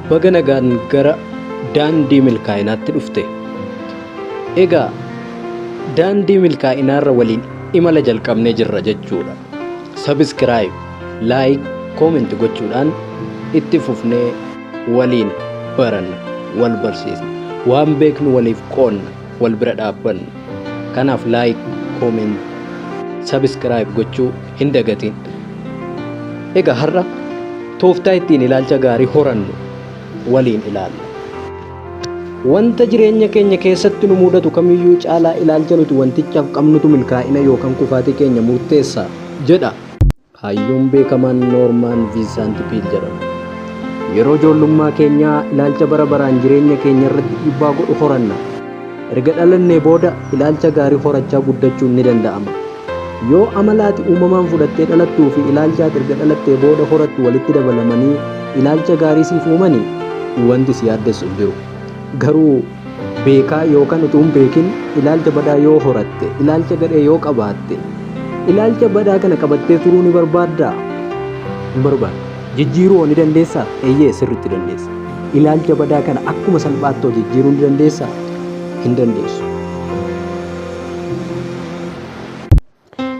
Baga nagaan gara daandii milkaa'inaatti dhufte. Egaa daandii milkaa'inaarra waliin imala jalqabnee jirra jechuudha. Subscribe, like, comment gochuudhaan itti fufnee waliin baranna, wal barsiisna. Waan beeknu waliif qoonna, wal bira dhaabbanna. Kanaaf like, comment, subscribe gochuu hin dagatiin. Egaa har'a tooftaa ittiin ilaalcha gaarii horannu waliin ilaalla. Wanta jireenya keenya keessatti nu mudatu kamiyyuu caalaa ilaalcha nuti wantichaaf qabnutu milkaa'ina yookaan kufaatii keenya murteessa jedha hayyuun beekamaan Noormaan Viinsaant Piil jedhamu. Yeroo ijoollummaa keenyaa ilaalcha bara baraan jireenya keenya irratti dhiibbaa godhu horanna. Erga dhalannee booda ilaalcha gaarii horachaa guddachuun ni danda'ama. Yoo amala ati uumamaan fudhattee dhalattuu fi ilaalcha ati erga dhalattee booda horattu walitti dabalamanii ilaalcha gaarii siif uumani, wanti si yaaddessu hin jiru. Garuu beekaa yookaan utuu hin beekin ilaalcha badaa yoo horatte, ilaalcha gadhee yoo qabaatte, ilaalcha badaa kana qabattee turuu ni barbaaddaa? Hin barbaaddu. Jijjiiruu hoo ni dandeessaa? Eeyyee, sirriitti dandeessa. Ilaalcha badaa kana akkuma salphaatti hoo jijjiiruu ni dandeessaa? Hin dandeessu.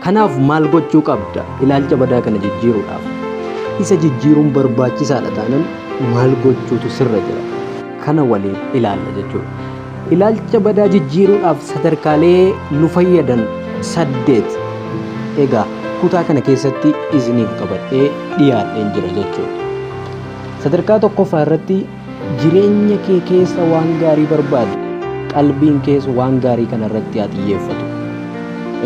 Kanaaf maal gochuu qabda? Ilaalcha badaa kana jijjiiruudhaaf. Isa jijjiiruun barbaachisaadha taanan maal gochuutu sirra jira? Kana waliin ilaalla jechuudha. Ilaalcha badaa jijjiiruudhaaf sadarkaalee nu fayyadan 8 egaa kutaa kana keessatti isiniif qabadhee dhiyaadheen jira jechuudha. Sadarkaa tokkoffaa irratti Jireenya kee keessa waan gaarii barbaadi, qalbiin kees waan gaarii kana irratti haa xiyyeeffatu.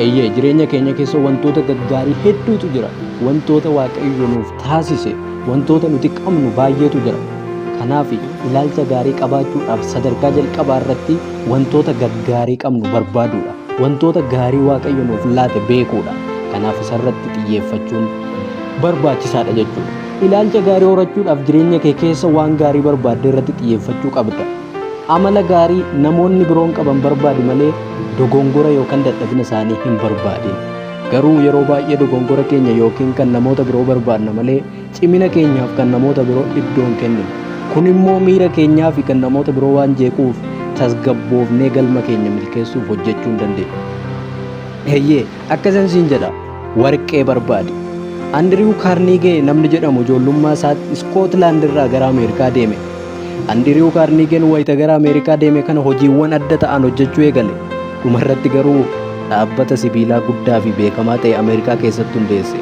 Eeyyee, jireenya keenya keessa wantoota gaggaarii hedduutu jira. Wantoota Waaqayyo nuuf taasise, wantoota nuti qabnu baay'eetu jira. Kanaaf ilaalcha gaarii qabaachuudhaaf sadarkaa jalqabaa irratti wantoota gaggaarii qabnu barbaaduudha. Wantoota gaarii Waaqayyo nuuf laate beekuudha. Kanaaf isarratti xiyyeeffachuun barbaachisaadha jechuudha. Ilaalcha gaarii horachuudhaaf jireenya kee keessa waan gaarii barbaaddee irratti xiyyeeffachuu qabda. Amala gaarii namoonni biroon qaban barbaadi malee dogongora yookaan dadhabina isaanii hin barbaadin. Garuu yeroo baay'ee dogongora keenya yookiin kan namoota biroo barbaadna malee cimina keenyaaf kan namoota biroo iddoo hin kenninu. Kun immoo miira keenyaa fi kan namoota biroo waan jeequuf tasgabboofnee galma keenya milkeessuuf hojjechuu hin dandeenyu. Eeyyee, akkasan siin jedha, warqee barbaadi. Andiriw Kaarniigee namni jedhamu ijoollummaa isaatti Iskootlaand irraa gara Ameerikaa deeme. Andiriw Kaarniigeen wayita gara Ameerikaa deeme kana hojiiwwan adda ta'an hojjechuu eegale. Dhumarratti garuu dhaabbata sibiilaa guddaa fi beekamaa ta'e Ameerikaa keessatti hundeesse.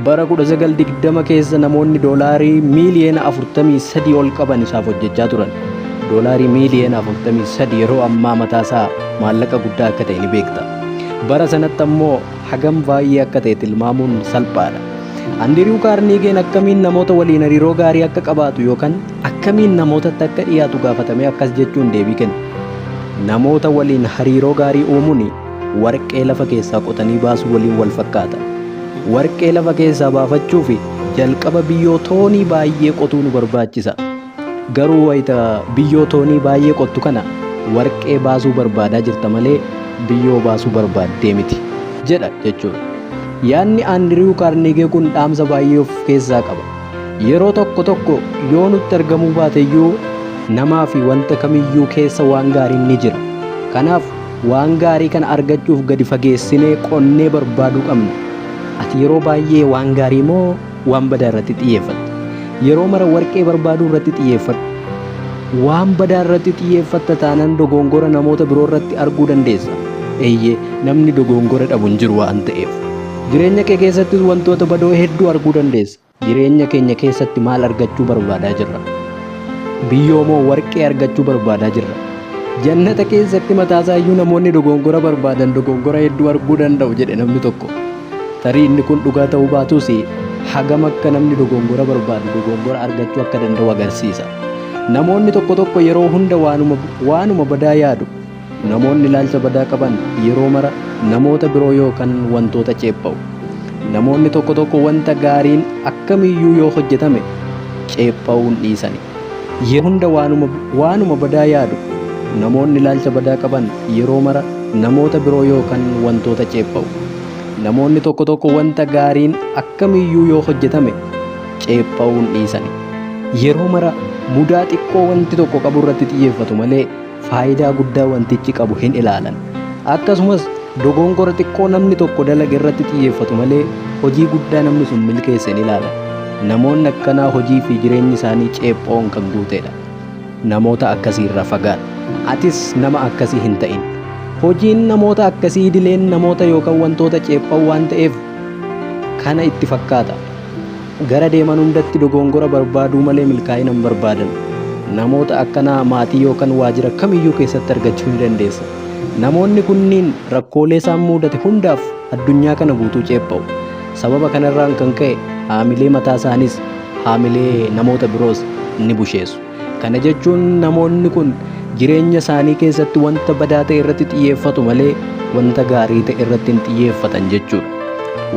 Bara 1920 keessa namoonni doolaarii miiliyoona 43 ol qaban isaaf hojjechaa turan. Doolaarii miiliyoona 43 yeroo ammaa mataasaa maallaqa guddaa akka ta'e ni beekta. Bara sanatti ammoo hagam baay'ee akka ta'e tilmaamuun salphaadha. Andiriw Kaarniigeen akkamiin namoota waliin hariiroo gaarii akka qabaatu yookaan akkamiin namootatti akka dhiyaatu gaafatamee akkas jechuun deebii kenne. Namoota waliin hariiroo gaarii uumuun warqee lafa keessaa qotanii baasuu waliin wal fakkaata. Warqee lafa keessaa baafachuuf jalqaba biyyoo toonii baay'ee qotuu nu barbaachisa. Garuu wayita biyyoo toonii baay'ee qottu kana warqee baasuu barbaadaa jirta malee biyyoo baasuu barbaaddee miti jedha jechuudha. Yaadni Andiriw Kaarniigee kun dhaamsa baay'ee of keessaa qaba. Yeroo tokko tokko yoo nutti argamuu baateyyuu namaa fi wanta kamiyyuu keessa waan gaariin ni jira. Kanaaf Waan gaarii kana argachuuf gadi fageessinee qonnee barbaaduu qabna. Ati yeroo baay'ee waan gaarii moo waan badaa irratti xiyyeeffatta? Yeroo mara warqee barbaaduu irratti xiyyeeffadhu. Waan badaa irratti xiyyeeffatta taanaan dogongora namoota biroo irratti arguu dandeessa. Eeyyee, namni dogongora dhabu hin jiru waan ta'eef. Jireenya kee keessattis wantoota badoo hedduu arguu dandeessa. Jireenya keenya keessatti maal argachuu barbaadaa jirra? Biyyoo moo warqee argachuu barbaadaa jirra? Jannata keessatti mataasaa iyyuu namoonni dogongora barbaadan dogongora hedduu arguu danda'u jedhe namni tokko. Tarii inni kun dhugaa ta'uu baatus hagam akka namni dogongora barbaadu dogongora argachuu akka danda'u agarsiisa. Namoonni tokko tokko yeroo hunda waanuma, waanuma badaa yaadu. Namoonni ilaalcha badaa qaban yeroo mara namoota biroo yookaan wantoota ceepha'u. Namoonni tokko tokko wanta gaariin akkamiyyuu yoo hojjetame ceepha'uu hin dhiisani. Yeroo hunda waanuma, waanuma badaa yaadu. Namoonni ilaalcha badaa qaban yeroo mara namoota biroo yookaan wantoota ceepha'u. Namoonni tokko tokko wanta gaariin akkamiyyuu yoo hojjetame ceepha'uu hin dhiisani. Yeroo mara Mudaa xiqqoo wanti tokko qabu irratti xiyyeeffatu malee faayidaa guddaa wantichi qabu hin ilaalan. Akkasumas dogongora xiqqoo namni tokko dalage irratti xiyyeeffatu malee hojii guddaa namni sun milkeesse hin ilaalan. Namoonni akkanaa hojii fi jireenyi isaanii ceephoon kan guutedha. Namoota akkasii irraa fagaadhu. Atis nama akkasii hin ta'in. Hojiin namoota akkasii idileen namoota yookaan wantoota ceephan waan ta'eef kana itti fakkaata. Gara deeman hundatti dogongora barbaaduu malee milkaa'ina hin barbaadan. Namoota akkanaa maatii yookaan waajjira kamiyyuu keessatti argachuu ni dandeessa. Namoonni kunniin rakkoolee isaan mudate hundaaf addunyaa kana guutuu ceepha'u. Sababa kanarraan kan ka'e haamilee mataa isaaniis haamilee namoota biroos ni busheessu. Kana jechuun namoonni kun jireenya isaanii keessatti wanta badaa ta'e irratti xiyyeeffatu malee wanta gaarii ta'e irratti hin xiyyeeffatan jechuudha.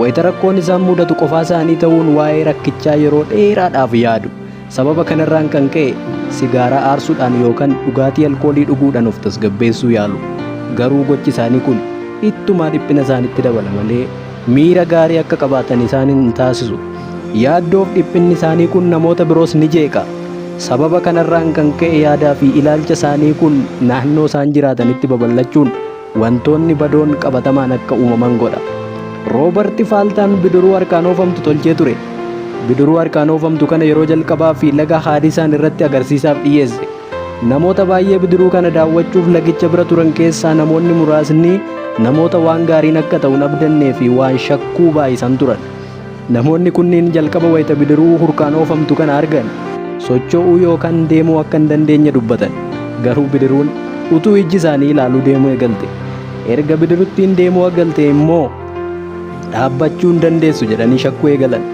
Wayita rakkoon isaan mudatu qofaa isaanii ta'uun waa'ee rakkichaa yeroo dheeraadhaaf yaadu. Sababa kanarraan kan ka'e sigaaraa aarsuudhaan yookaan dhugaatii alkoolii dhuguudhaan of tasgabbeessuu yaalu. Garuu gochi isaanii kun ittumaa dhiphina isaanitti dabala malee miira gaarii akka qabaatan isaan hin taasisu. Yaaddoof dhiphinni isaanii kun namoota biroos ni jeeqa. Sababa kanarraan kan ka'e yaadaa fi ilaalcha isaanii kun naannoo isaan jiraatanitti babal'achuun wantoonni badoon qabatamaan akka uumaman godha. Roobarti Faaltaan bidiruu harkaan oofamtu tolchee ture. Bidiruu harkaan oofamtu kana yeroo jalqabaa fi laga Haadisaan irratti agarsiisaaf dhiyeesse. Namoota baay'ee bidiruu kana daawwachuuf lagicha bira turan keessaa namoonni muraasni namoota waan gaariin akka ta'u hin abdannee fi waan shakkuu baay'isan turan. Namoonni kunniin jalqaba wayita bidiruu hurkaan oofamtu kana argan socho'uu yookaan deemuu akka hin dandeenye dubbatan. Garuu bidiruun utuu ijji isaanii ilaaluu deemuu eegalte. Erga bidiruttiin deemuu eegalte immoo dhaabbachuu hin dandeessu jedhanii shakkuu eegalan.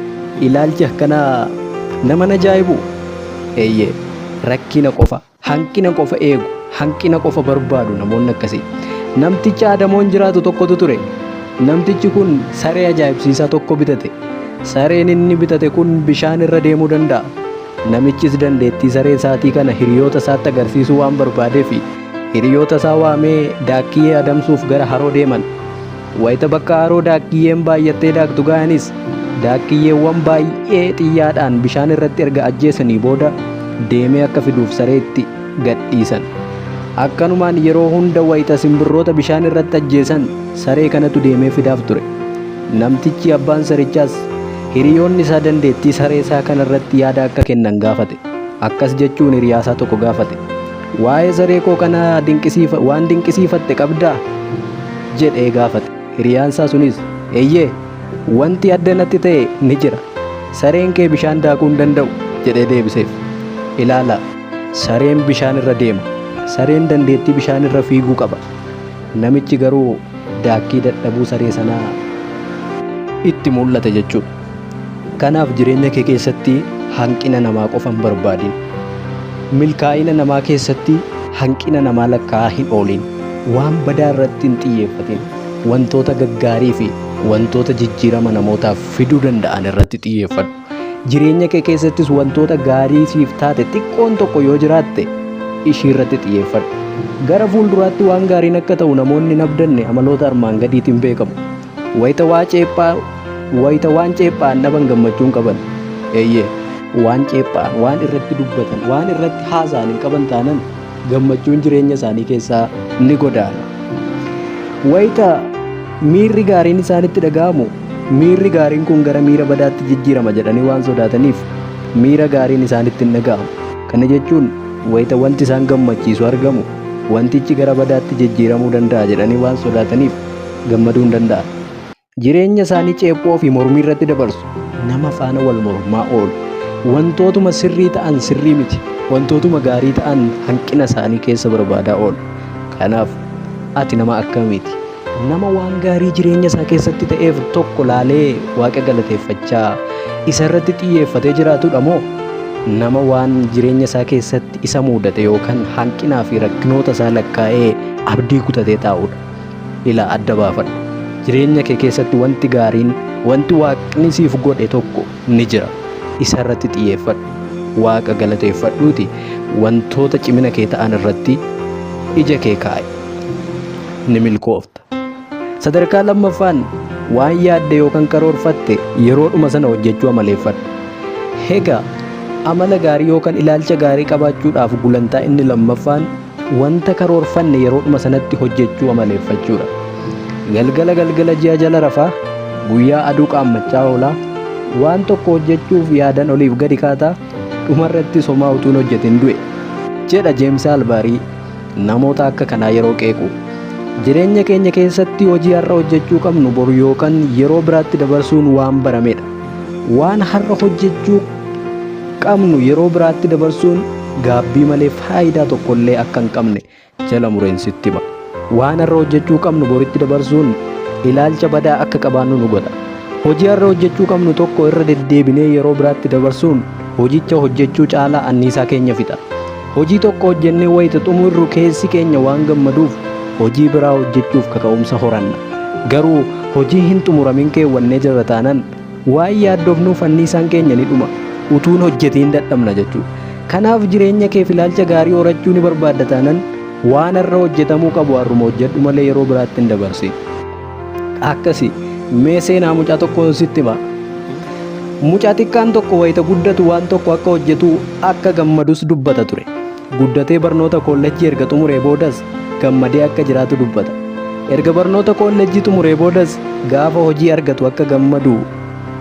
Ilaalchi akkanaa nama ajaa'ibu. Eeyyee, rakkina qofa, hanqina qofa eegu, hanqina qofa barbaadu namoonni akkasii. Namticha Adamoon jiraatu tokkotu ture. Namtichi kun saree ajaa'ibsiisaa tokko bitate. Sareen inni bitate kun bishaan irra deemuu danda'a. Namichis dandeettii saree isaatii kana hiriyoota isaatti agarsiisuu waan barbaadeef hiriyoota isaa waamee daakkiyyee adamsuuf gara haroo deeman. Wayita bakka haroo daakkiyyeen baay'attee daaktu ga'anis daakkiyyeewwan baay'ee xiyyaadhaan bishaan irratti erga ajjeesanii booda deemee akka fiduuf sareetti gadhiisan. Akkanumaan yeroo hunda wayita simbirroota bishaan irratti ajjeesan saree kanatu deemee fidaaf ture. Namtichi abbaan sarichaas hiriyoonni isaa dandeettii saree isaa kanarratti yaada akka kennan gaafate. Akkas jechuun hiriyaasaa tokko gaafate. Waa'ee saree koo kanaa waan dinqisiifatte qabdaa? jedhee gaafate. Hiriyaan isaa sunis, eeyyee, wanti adda natti ta'e ni jira. Sareen kee bishaan daakuu hin danda'u jedhee deebiseef. Ilaalaa, sareen bishaan irra deema. Sareen dandeettii bishaan irra fiiguu qaba. Namichi garuu daakkii dadhabuu saree sanaa itti mul'ate jechuudha. Kanaaf jireenya kee keessatti hanqina namaa qofa hin barbaadin. Milkaa'ina namaa keessatti hanqina namaa lakkaa'aa hin oolin. Waan badaa irratti hin xiyyeeffatin. Wantoota gaggaarii fi wantoota jijjiirama namootaaf fiduu danda'an irratti xiyyeeffadhu. Jireenya kee keessattis wantoota gaarii siif taate xiqqoon tokko yoo jiraatte ishii irratti xiyyeeffadhu. Gara fuulduraatti waan gaariin akka ta'u namoonni hin abdanne amaloota armaan gadiitiin beekamu. Wayita waa ceephaa wayita waan ceephaan dhaban gammachuu hin qaban. Eeyyee, waan ceephaan, waan irratti dubbatan, waan irratti haasa'an hin qaban taanan gammachuun jireenya isaanii keessaa ni godaana. Wayita miirri gaariin isaanitti dhaga'amu miirri gaariin kun gara miira badaatti jijjiirama jedhanii waan sodaataniif miira gaariin isaanitti hin dhaga'amu. Kana jechuun wayita wanti isaan gammachiisu argamu wantichi gara badaatti jijjiiramuu danda'a jedhanii waan sodaataniif gammaduu hin danda'an. Jireenya isaanii ceephoo fi mormii irratti dabarsu. Nama faana wal mormaa oolu. Wantootuma sirrii ta'an sirrii miti. Wantootuma gaarii ta'an hanqina isaanii keessa barbaadaa oolu. Kanaaf ati nama akkamiiti? Nama waan gaarii jireenya isaa keessatti ta'eef tokko laalee waaqa galateeffachaa isa irratti xiyyeeffatee jiraatudha moo nama waan jireenya isaa keessatti isa mudate yookaan hanqinaa fi rakkinoota isaa lakkaa'ee abdii kutatee taa'udha? Ilaa adda baafadhu. Jireenya kee keessatti wanti gaariin, wanti waaqni siif godhe tokko ni jira. Isa irratti xiyyeeffadhu. Waaqa galateeffadhuuti wantoota cimina kee ta'an irratti ija kee kaa'i. Ni milkoofta. Sadarkaa lammaffaan waan yaadde yookaan karoorfatte yeroodhuma sana hojjechuu amaleeffadhu. Egaa Amala gaarii yookaan ilaalcha gaarii qabaachuudhaaf gulantaa inni lammaffaan wanta karoorfanne yeroodhuma sanatti hojjechuu amaleeffachuudha. Galgala galgala ji'a jala rafaa, guyyaa aduu qaammachaa oolaa, waan tokko hojjechuuf yaadan oliif gadi kaataa, dhumarrattis homaa utuun hojjetin du'e. Jedha Jeemsi Albaarii namoota akka kanaa yeroo qeequ. Jireenya keenya keessatti hojii har'a hojjechuu qabnu boru yookaan yeroo biraatti dabarsuun waan baramedha. Waan har'a hojjechuu qabnu yeroo biraatti dabarsuun gaabbii malee faayidaa tokkollee akka hin qabne jala mureen sitti hima. Waan har'a hojjechuu qabnu boritti dabarsuun ilaalcha badaa akka qabaannu nu godha. Hojii har'a hojjechuu qabnu tokko irra deddeebinee yeroo biraatti dabarsuun hojicha hojjechuu caalaa anniisaa keenya fixa. Hojii tokko hojjennee wayita xumurru keessi keenya waan gammaduuf hojii biraa hojjechuuf kaka'umsa horanna. Garuu hojii hin xumuramin keewwannee jirra taanan waan yaaddofnuuf anniisaan keenya ni dhuma. Utuun hojjetiin dadhabna jechuudha. Kanaaf jireenya keef ilaalcha gaarii horachuu ni barbaadda taanan waan har'a hojjetamuu qabu har'uma hojjedhu malee yeroo biraatti hin dabarsin. Akkasi mee seenaa mucaa tokkoon sitti hima. Mucaa xiqqaan tokko wayita guddatu waan tokko akka hojjetu akka gammadus dubbata ture. Guddatee barnoota kollejjii erga xumuree boodas gammadee akka jiraatu dubbata. Erga barnoota kollejjii xumuree boodas gaafa hojii argatu akka gammadu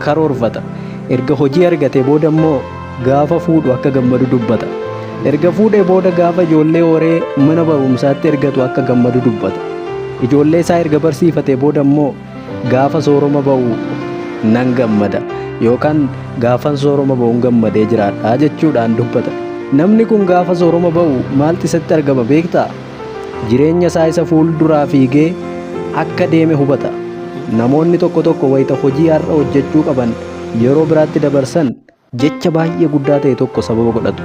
karoorfata. Erga hojii argatee booda immoo gaafa fuudhu akka gammadu dubbata. Erga fuudhee booda gaafa ijoollee horee mana barumsaatti ergatu akka gammadu dubbata. Ijoollee isaa erga barsiifatee booda immoo gaafa sooroma ba'u nan gammada yookaan gaafan sooroma ba'uun gammadee jiraadha jechuudhaan dubbata. Namni kun gaafa sooroma ba'u maaltu isatti argama beektaa? Jireenya isaa isa fuulduraa fiigee akka deeme hubata. Namoonni tokko tokko wayita hojii har'a hojjechuu qaban yeroo biraatti dabarsan jecha baay'ee guddaa ta'e tokko sababa godhatu.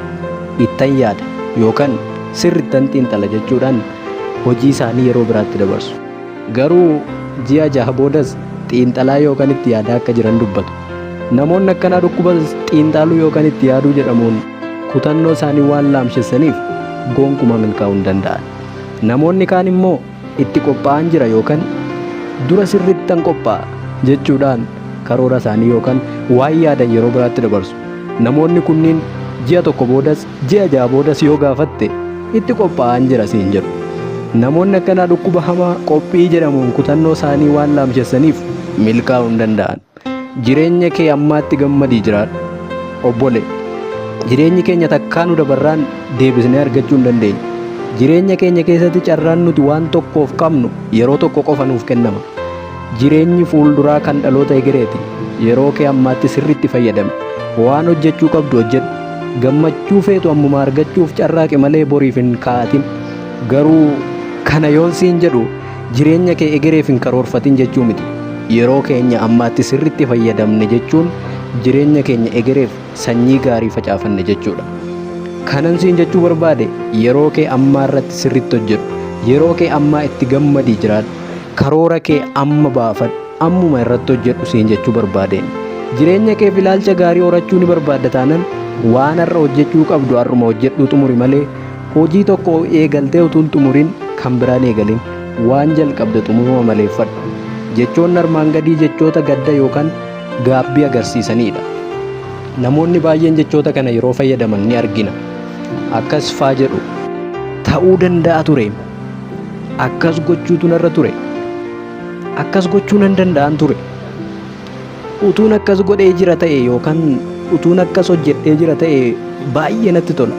Ittan yaada yookaan sirrittan xiinxala jechuudhaan hojii isaanii yeroo biraatti dabarsu. Garuu ji'a jaha boodas xiinxalaa yookaan itti yaadaa akka jiran dubbatu. Namoonni akkanaa dhukkuba xiinxaluu yookaan itti yaaduu jedhamuun kutannoo isaanii waan laamshessaniif gonkumaa milkaa'uu hin danda'an. Namoonni kaan immoo itti qophaa'an jira yookaan dura sirrittan qophaa'a jechuudhaan karoora isaanii yookaan waan yaadan yeroo biraatti dabarsu. Namoonni kunniin ji'a tokko boodas ji'a ja'a boodas yoo gaafatte itti qophaa'an jira siin jedhu. Namoonni akkanaa dhukkuba hamaa qophii jedhamuun kutannoo isaanii waan laamshessaniif milkaa'uu hin danda'an. Jireenya kee ammaatti gammadii jiraadhu. Obbole, jireenyi keenya takkaa nu dabarraan deebisnee argachuu hin dandeenyu. Jireenya keenya keessatti carraan nuti waan tokkoof qabnu yeroo tokko qofa nuuf kennama. Jireenyi fuulduraa kan dhaloota egereeti. Yeroo kee ammaatti sirriitti fayyadami. Waan hojjechuu qabdu hojjedhu. Gammachuu feetu ammuma argachuuf carraaqi malee boriif hin kaa'atin. Garuu kana yoon siin jedhu jireenya kee egereef hin karoorfatin jechuu miti. Yeroo keenya ammaatti sirriitti fayyadamne jechuun jireenya keenya egereef sanyii gaarii facaafanne jechuudha. Kanan siin jechuu barbaade yeroo kee ammaa irratti sirriitti hojjedhu. Yeroo kee ammaa itti gammadii jiraadhu. Karoora kee amma baafadhu. Ammuma irratti hojjedhu siin jechuu barbaadeen. Jireenya keef ilaalcha gaarii horachuu ni barbaadda taanan waan har'a hojjechuu qabdu har'uma hojjedhuu xumuri malee hojii tokko eegaltee utuu hin xumurin kan biraan eegalin. Waan jalqabde xumuruu amaleeffadhu. Jechoonni armaan gadii jechoota gadda yookaan gaabbii agarsiisanidha. Namoonni baay'een jechoota kana yeroo fayyadaman ni argina. Akkas faa jedhu. Ta'uu danda'a ture. Akkas gochuutu narra ture. Akkas gochuu nan danda'an ture. Utuun akkas godhee jira ta'e yookaan utuun akkas hojjedhee jira ta'e baay'ee natti tola.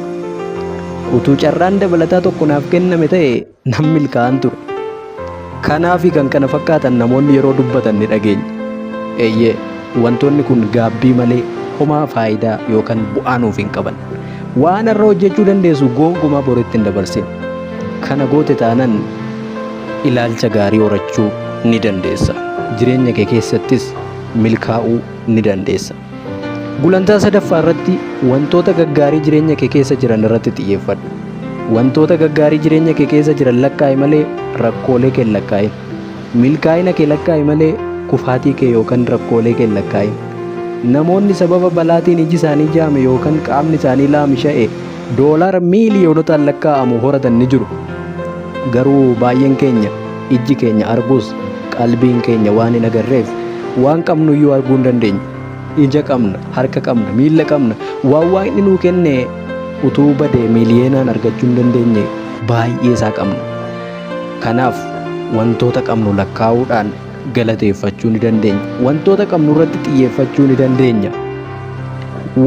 Utuu carraan dabalataa tokko naaf kenname ta'e nan milkaa'an ture. Kanaa fi kan kana fakkaatan namoonni yeroo dubbatan ni dhageenya. Eeyyee, wantoonni kun gaabbii malee homaa faayidaa yookaan bu'aa nuuf hin qaban. Waan har'a hojjechuu dandeessu gonkumaa boritti hin dabarsin. Kana goote taanan ilaalcha gaarii horachuu ni dandeessa. Jireenya kee keessattis milkaa'uu ni dandeessa. Gulantaa sadaffaa irratti wantoota gaggaarii jireenya kee keessa jiran irratti xiyyeeffadhu. Wantoota gaggaarii jireenya kee keessa jiran lakkaa'i malee rakkoolee kee hin lakkaa'in. Milkaa'ina kee lakkaa'i malee kufaatii kee yookaan rakkoolee kee hin lakkaa'in. Namoonni sababa balaatiin iji isaanii jaame yookaan qaamni isaanii laamsha'e doolaara miiliyoonotaan lakkaa'amu horatan ni jiru. Garuu baay'een keenya ijji keenya argus qalbiin keenya waan hin agarreef waan qabnuyyuu arguu hin dandeenyu. Ija qabna, harka qabna, miilla qabna. Waan Waaqni nuu kenne utuu badee miiliyeenaan argachuu hin dandeenye baay'ee isaa qabna. Kanaaf wantoota qabnu lakkaa'uudhaan galateeffachuu ni dandeenya. Wantoota qabnu irratti xiyyeeffachuu ni dandeenya.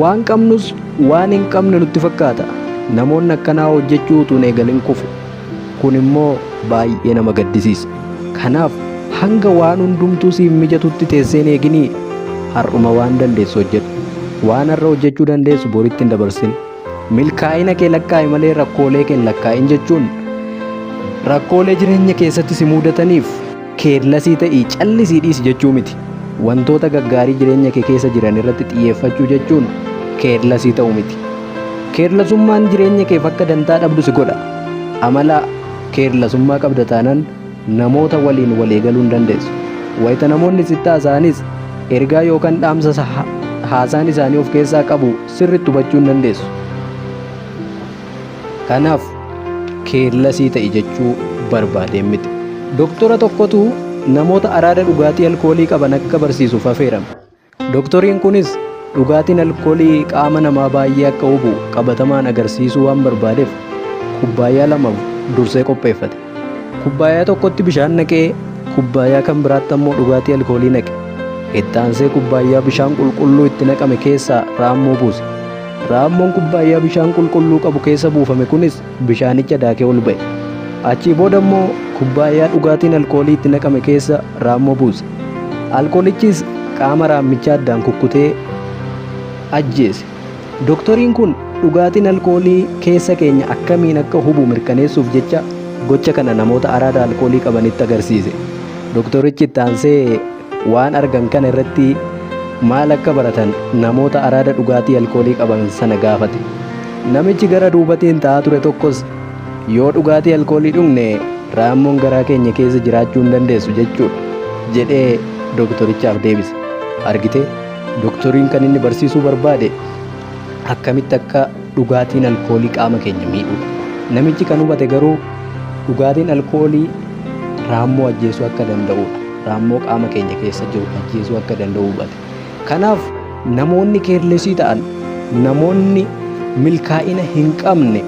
Waan qabnus waan hin qabne nutti fakkaata. Namoonni akkanaa hojjechuu utuu hin eegalin kufu. Kun immoo baay'ee nama gaddisiisa. Kanaaf hanga waan hundumtuu siif mijatutti teessee hin eeginii har'uma waan dandeessu hojjedhu. Waan har'a hojjechuu dandeessu boritti hin dabarsin. Milkaa'ina kee lakkaa'i malee rakkoolee kee hin lakkaa'in jechuun rakkoolee jireenya keessatti si mudataniif keerlasii ta'ii callisii dhiisi jechuu miti. Wantoota gaggaarii jireenya kee keessa jiran irratti xiyyeeffachuu jechuun keerlasii ta'uu miti. Keerlasummaan jireenya keef akka dantaa dhabdu si godha. Amala keerlasummaa qabda taanan namoota waliin walii galuu hin dandeessu. Wayita namoonni sitti haasa'anis ergaa yookaan dhaamsa haasaan isaanii of keessaa qabu sirriitti hubachuu hin dandeessu. Kanaaf keerlasii ta'i jechuu barbaadeen miti. Doktora tokkotu namoota araada dhugaatii alkoolii qaban akka barsiisuuf afeerame. Doktoriin kunis dhugaatiin alkoolii qaama namaa baay'ee akka hubu qabatamaan agarsiisuu waan barbaadeef kubbaayyaa lama dursee qopheeffate. Kubbaayyaa tokkotti bishaan naqee kubbaayyaa kan biraatti ammoo dhugaatii alkoolii naqe. Itti aansee kubbaayyaa bishaan qulqulluu itti naqame keessaa raammoo buuse. Raammoon kubbaayyaa bishaan qulqulluu qabu keessa buufame kunis bishaanicha daakee ol ba'e. Achii booda immoo kubbaayyaa dhugaatiin alkoolii itti naqame keessa raammoo buuse. Alkoolichis qaama raammichaa addaan kukkutee ajjeese. Doktoriin kun dhugaatiin alkoolii keessa keenya akkamiin akka hubu mirkaneessuuf jecha gocha kana namoota araada alkoolii qabanitti agarsiise. Doktorichi itti aansee waan argan kana irratti maal akka baratan namoota araada dhugaatii alkoolii qaban sana gaafate. Namichi gara duubatiin taa'aa ture tokkos yoo dhugaatii alkoolii dhugne raammoon garaa keenya keessa jiraachuu hin dandeessu jechuudha jedhee doktorichaaf deebise. Argitee doktoriin kan inni barsiisuu barbaade akkamitti akka dhugaatiin alkoolii qaama keenya miidhudha. Namichi kan hubate garuu dhugaatiin alkoolii raammoo ajjeesuu akka danda'udha. Raammoo qaama keenya keessa jiru ajjeesuu akka danda'u hubate. Kanaaf namoonni keerlesii ta'an, namoonni milkaa'ina hin qabne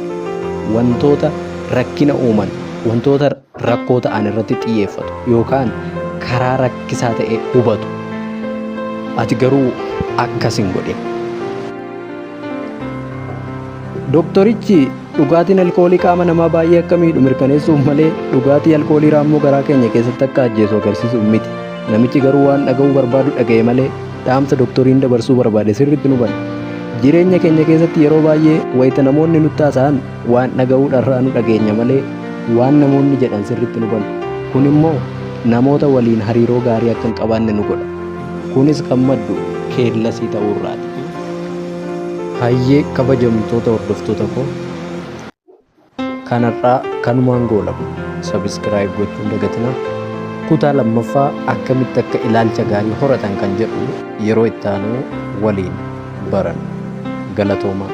wantoota rakkina uuman, wantoota rakkoo ta'an irratti xiyyeeffatu yookaan karaa rakkisaa ta'e hubatu. Ati garuu akkas hin godhin. Doktorichi dhugaatiin alkoolii qaama namaa baay'ee akka miidhu mirkaneessuuf malee dhugaatii alkoolii raammoo garaa keenya keessatti akka ajjeesu agarsiisuuf miti. Namichi garuu waan dhaga'uu barbaadu dhaga'e malee dhaamsa doktoriin dabarsuu barbaade sirriitti hin hubanne. Jireenya keenya keessatti yeroo baay'ee wayita namoonni nutti haasa'an waan dhaga'uu dharraa nu dhageenya malee waan namoonni jedhan sirriitti hin hubannu. Kun immoo namoota waliin hariiroo gaarii akka hin qabaanne nu godha. Kunis kan maddu keellasii ta'uu irraati. Hayyee kabajamtoota hordoftoota koo kanarraa kanumaan goolabna. Subscribe gochuu hin dagatinaa. Kutaa lammaffaa akkamitti akka ilaalcha gaarii horatan kan jedhu yeroo itti aanu waliin baranna. Galatoomaa.